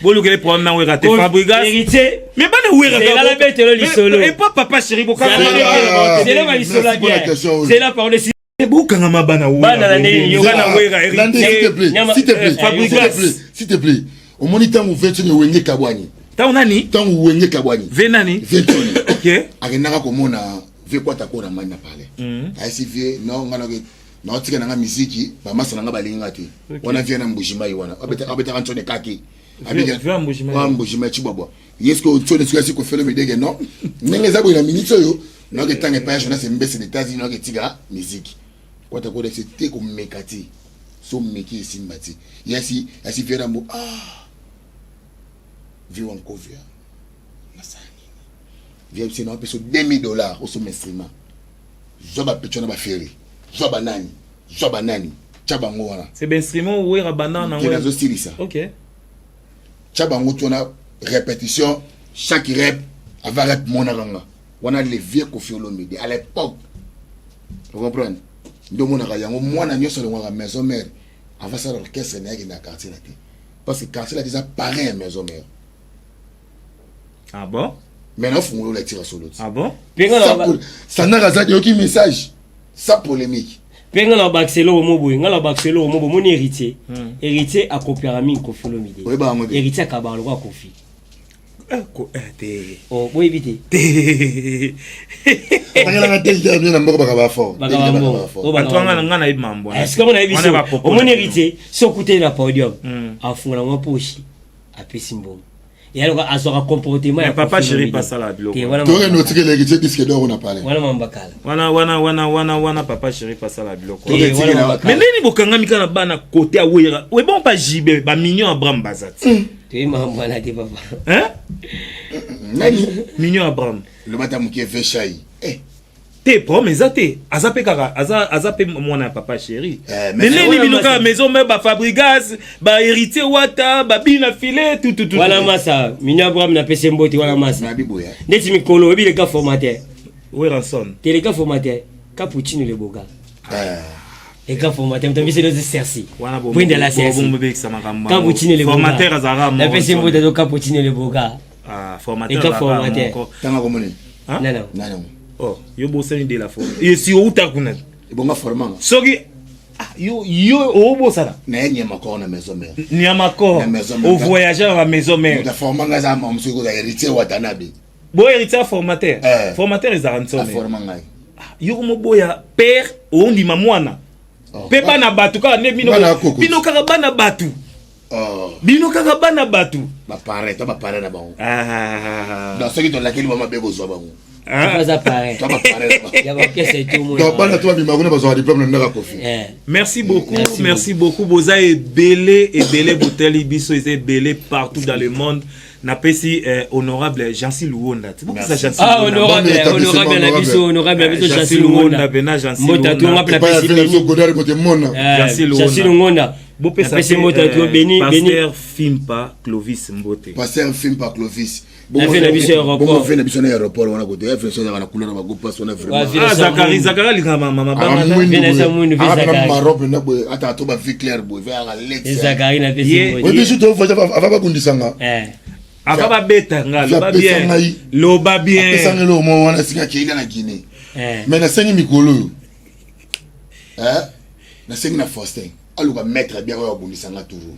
bolukele problème na Wera te, Fabregas. Héritier. Mais bana Wera. Zela la betelo lisolo. Et pas papa chéri bokanga. Ah, Zela ba lisolo. merci pour la Bien. question, oui. Zela parole si. Bokangama bana Wera. Bana na ndenge yo. Bana Wera. Nande, s'il te plaît, Nyama- s'il te plaît, Eh, s'il te Fabregas. plaît, s'il te plaît. Omoni ntango Ventoni Wenge kabwani. Ntango nani? Ntango Wenge kabwani. Ve nani? Ventoni. Ok. Akendaka komona ve Kwata kora mani na palais. Ayesi vie non, nga nake naotika nanga misiki, bamasa nanga balingi te. Wana vie na Mbujimai wana. Abetaka ntone kaki. Vie ya Mbujimai. Wa Mbujimai Chibwabwa. Ye sikoyo ntone soki asi kofelo midege non. Ndenge eza boye na minute oyo naoke tanga epai ya Jonas Mbese na États-Unis, naoke tika misiki. Kwata kora esi te komeka te. So meki esimba te. Ye asi asi vie rambo ah. Vie wankovia. Nasala nini? Vie biso na biso 2000 $ osomba instrument. Zwa bapecho na baFerre. Zwa banani. Zwa banani. Tia bango wana. C'est bainstrument Wera banda Te, nango. nazosilisa. Ok. Tia bango ti wana répétition, chaque rep avant rep monaka nga wana, le vieux Kofi Olomide à l'époque. Ocomprendre nde omonaka yango, mwana nyonso alongwaka maison mère avant sala orchestre na yaki na quartier na te, parce que quartier la te eza parrain ya maison mère. Ah bon? Mais naofungola ola tira solo ti. Ah bon? Mpe nga na Sandaka azaki yoki message sans polémique. Mpe nga na bakisa eloko mo boye, nga na bakisa eloko mo boye. Moni Héritier, Héritier akopiaka mingi Kofi Olomide. Oyeba yango te. Héritier akabaka lokola Kofi. Eh, eh, te. Oh, boyebi te? Te. Tangelanga te bien na mboka bakaba fort. Bakaba mbongo. Oyo Bato bakaba wana mbongo. nga nayebi mambo wana. Est-ce que omona yebi Wana so bapopo omoni na bino. Héritier so okuteli na podium, afungola mwa poche, apesi mbongo, yaloka azwaka comportement ya Mais papa Kofi chéri Olomide. pasala biloko. Te, wana Tokende mambakala. otikela Héritier disque d'or na palais. Wana mambakala. Wana wana wana wana wana papa chéri pasala biloko. Te, wana Toke mambakala. Mais ndeni bokangami kaka na bana kote ya Wera? Ebon pa jibe bamignon Abraham baza ti. Toyebi makambo wana te, papa. Hein? Nani? Mignon Abraham. Loba ta moke veshai, eh. Te, problème eza te, aza mpe kaka aza mpe mwana ya papa chéri. Eh, mais mais ndeni wana bino kaka masa. maison me baFabrigas, baHéritier Wata, babina file tututu. Wana masa Mignon Abraham, napesi mbote wana masa. Nabi boya. Ndeti mikolo oyebi leka formateur. Werrason. Te, leka formateur Capuccino Leboga. Eh. Leka formateur moto abisi nozi Cerci. Wana Bwenda la Cerci. bomobekisa makambo yango. Capuccino Leboga. Formateur azalaka moko. Napesi mbote to Capuccino Leboga. Ah, formateur Leka azalaka formateur. moko. Tanga komoni. Hein? Nana. Nani yango? Oh, yo bosani de la forme esi outa kuna. Ebonga formanga. Soki ah, yo obosana. Na ye nyama kor na maison mère. Niamakor. Na maison mère. Ovoyage na maison mère. Moto aformanga aza mosuki kozala Héritier Watanabe. Bo Héritier formateur. Eh. Formateur ezalaka nsone. Aforma ngai. Yo komoboya père, ondima mwana Oh. mpe bana bato kaka nde bino. Bana ya koko. Bino kaka bana bato. Oh. Bino kaka bana bato. Baparent to baparent na bango. Ah. Donc soki tolakeli bango mabe, kozwa bango. Ah. Aza parrain To baparent na bango. ya baorchestre etomona. Donc bana to babima kuna bazwaka diplôme na ndaka Kofi. Merci beaucoup, merci, Merci. beaucoup. Boza ebele, ebele boteli biso, eza ebele partout dans le monde. Napesi honorable Jansi Luonda. Bokisa Merci. Jansi Ah, Luonda. honorable. Bon établissement, Honorable na biso, honorable na biso Jansi Jansi Luonda Luonda. pena Jansi Mbota Luonda. tunga mpe Epai ya napesi vile biso beni. Godard Motemona. Eh, Jansi Luonda. Jansi Luonda. Bopesa Napesi mbote na yo, Beni, Beni. Pasteur Fimpa Clovis mbote. Pasteur Fimpa Clovis. Na vie na biso ya aéroport. Bongo vie na biso na aéroport wana kote. Ya vie na couleur ba go passe wana Wa vraiment. vie Ah, na Zakari, Mwindu. Zakari alingaka mama Ah, mabanga mwindu Vie na boye. biso mwindu, vie Ah, na Zakari. marron pena boye. Ata to ba vie claire boye. Vie ya Alex. Zakari napesi Ye- mbote. Oui, biso to voyage ava babundisanga. Eh. Ava babeta nga, loba Apesa bien. ngai. Loba bien. Apesanga eloko moko wana esika akei na Guinée. Eh. Mais nasengi mikolo oyo. Eh? Nasengi na Faustin. Aluka maître bien oyo abundisanga toujours.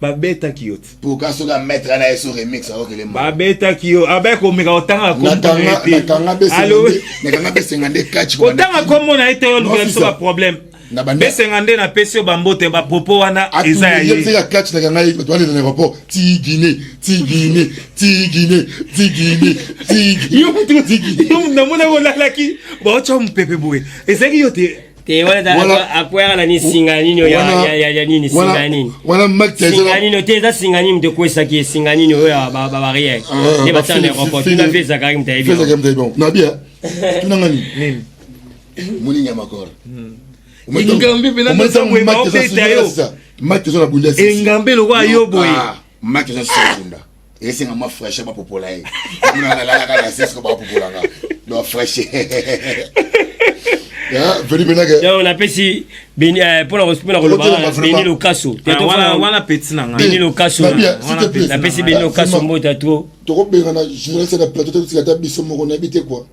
Babetaki yo te. Pourquoi soki maître na ye so remix akokele moko. Babetaki yo, abe komeka kotanga kombo na ye te. Nakanga Alo- nakanga besenga nde catch. Kotanga kombo na ye te, oyo olukela Non, biso c'est ça. ba problème. Na banda- Besenga nde napesi yo bambote, bapropos wana eza ya ye. yebisaka catch nakanga ye bato balela na aéroport ti Guinée, ti Guinée, ti Guinée, ti Guinée, ti Guinée. Yo mutu, yo mutu namonaki olalaki baotya mopepe boye, ezalaki yo te. Te wana akweyaka na nini, singa nini oyo ya nini, singa ya nini? Wana Mike Tyson. Singa nini te, eza singa nini moto ekwesaki ye, singa nini oyo ya babarrière nde batala na aéroport. Tuna vie Zakari, moto ayebi. Fezaka mtayebi bon na bien tuna ngani Nini? Moni nyama kor. Engambe mpe na ntango boye baobeta yo. Mike Tyson abunda sisi. Engambe lokola yo boye. Mike Tyson sisi abunda esenga mwa fraîcheur bapopola ye. Mona nalalaka na sisi ko bapopolanga donc fraîcheur veni penake. Donc napesi Beni, mpona koloba Okotela wana, vraiment. Beni Lokaso. Te Ah, wana petit na ngai. Beni Lokaso. Na bien, s'il te plaît. Napesi Beni Lokaso Vraiment. mbote trop. Tokobengana journaliste na plateau, totika ata biso moko, nayebi te quoi.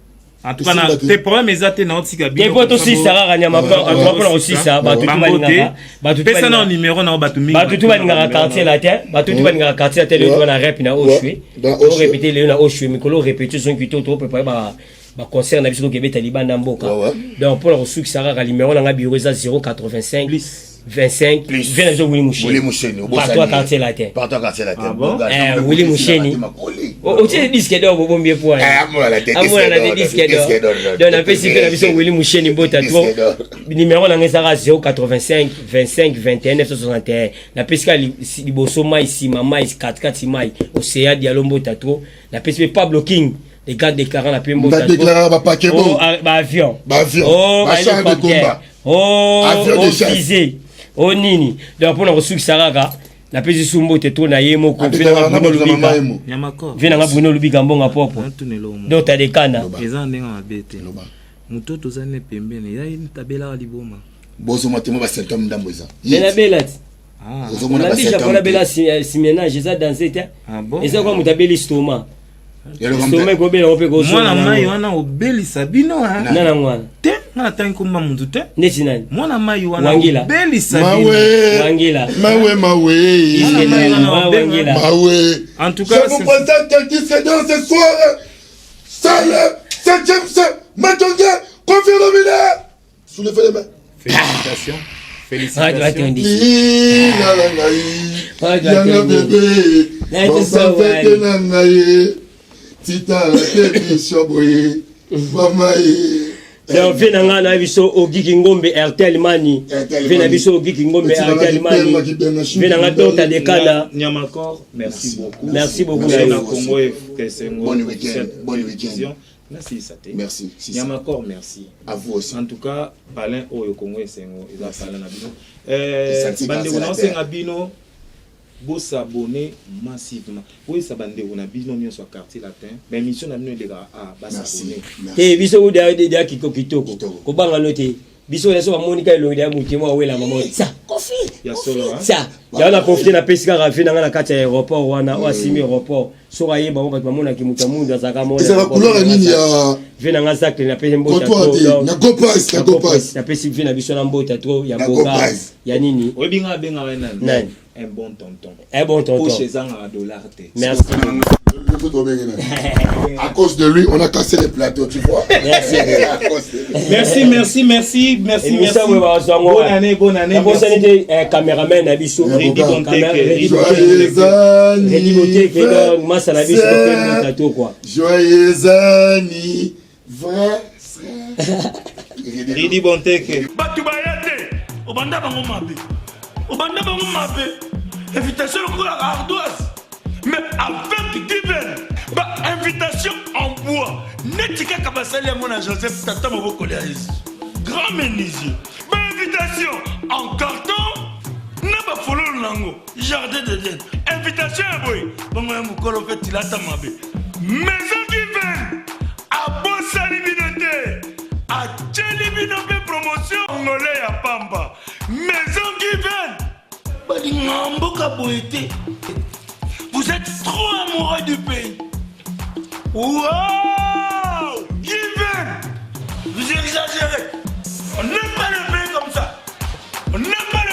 En tout cas, na Esimba te. te problème eza te, na otika Te bino. mpo tosisa kaka nyama mpona kosisa bato tu Bango te. balingaka bato tu Pesa na balingaka numéro na yo, bato mingi. Bato tu balingaka quartier latin, bato tu balingaka quartier latin. Lelo toza na rep na Oshwe. Dans Oshwe. Torépété lelo na Oshwe, mikolo répété soki to toprépare baconcert na biso, tokebeta libanda mboka. Donc mpona kosukisa kaka, numéro nanga bureau eza 085 Plus. 25 Plus. 20 na biso Willy Willy Musheni. Musheni. Partout à quartier latin. Partout à quartier latin. Ah bon? Eh, Willy Musheni. Otie disque d'or, bobombi ye po Amonana te, amonana te disque disque d'or, d'or. disque d'or. Donc napesi mpe na biso Willy Musheni mbota Disque trop. d'or. Numéro nanga ezaka 085 25 21 961. Napesi kaka liboso mai, nsima mai, katikati mai, Océan Dialo mbota trop. Napesi mpe Pablo King, le garde déclarant, na mpe mbota trop. Badéclaraka bapake Oh, bon. ah, baavion. Baavion. Oh, Bachar de bahélicoptère. combat. Oh, Avion de oh, chasse. fusée. Oh, nini. Donc mpona kosukisa kaka, napesi su mbote to na ye moko mpe Adéclaraka nanga na Bruno bato na mama Lubika. yemo. Nyamakor. Ve nanga Bruno Lubika mbonga popo. Natunela omo. Donc tadekana. Eza ndenge mabe te. Loba. Moto oyo toza ne pembeni, ya ye tabelaka liboma. Bozomona te mo basymptôme ndambo eza. Me nabela ti. Ah. Ozomona Nabisha basymptôme. mpona bela simenage eza danse te. Ah bon? Eza kwa moto abeli stoma. Eloko Stoma ekobela ngo mpe Mwana mai kozonga. wana obelisa bino ah. Nana mwana. Te, nga natangi komba mutu te. Neti nani? Mwana mai wana Wangila. obelisa bino. Mawe. Wangila. Mawe mawe. Mwana mai wana Wa- obenga- Wangila. Mawe. En tout cas, je vous c'est- présente un disque d'or ce soir. C'est le septième Matonge, confirme Soulevez les mains. Félicitations. Ah, Félicitations. Lila na ngai. Ah, Yanga bébé. Na Bonsoir te fête na ngai. Tita te biso boye. Mama ye. Donc ve na ngai na biso Ogiki Ngombe Airtel Mani. Airtel Ve na Mani. biso Ogiki Ngombe Etikala Airtel Mani. kibenga, kibenga, Ve na ngai Dota Dekana. Nyamakor, merci beaucoup. Merci beaucoup. Merci na na yo. Congo Esengo. Bon week-end, Officiel bon Télévision. week-end. Merci Sate. Merci, si, si. Nyamakor, merci. À vous aussi. En tout cas, palin oyo Congo Esengo eza palin na bino. Esanti Bandeko kanzela na te. osenga bino bosabone massivement. Boyesa bandeko na bino nyonso ya quartier latin. Ba émission na bino elekaka a Merci. basabone. Merci. Te biso uda kiko kitoko. Kitoko. Kobanga no te. Biso nyonso bamonika elongi ya motu mo awela mama sa. Ya solo hein. Sa yango na profite, napesi kaka ve nanga na kati ya aéroport wana oyo asimi aéroport, soki ayeba ngo bato bamonaki moto ya mundu azalaka mona. Ezalaka couleur ya nini ya Ve nanga Zacle, napesi mbota comptoir trop, te donc, na Gopas, na Gopas. Napesi ve na biso na mbota trop ya Na boga Gopas. ya nini. Oyebi nga abengaka ye nani? Nani? Un bon tonton. Un bon tonton. Poche ezangaka dollar te. Merci. À cause de lui, on a cassé les plateaux, tu vois. Merci. À cause de lui. Merci, merci, merci, merci, merci. Émission oyo bazwa yango. Bonne année, bonne année. Nabosani Merci. te cameraman na biso. Redi Bonteke, Redi Joyeux Redi Boteke, donc masa na biso anniversaire. topemota to quoi. Joyeux anniversaire. Redi Bonteke. Bato baya te, obanda bango mabe, obanda bango mabe, invitation lokola ardoise, mais avec diven bainvitation en bois neti kaka basali yango na Joseph tata mobokoli ya Yesu grand menuisier, bainvitation en carton na Bango jardin d'Eden, invitation ya boye bongo ya mokolo mpe tilata mabe. Maison Given abosani bino te, atieli bino mpe promotion ngole ya pamba. Maison Given balingaka mboka boye te. Vous êtes trop amoureux du pays. Wow! Given, vous exagérez. On n'aime pas le pays comme ça. On n'aime pas.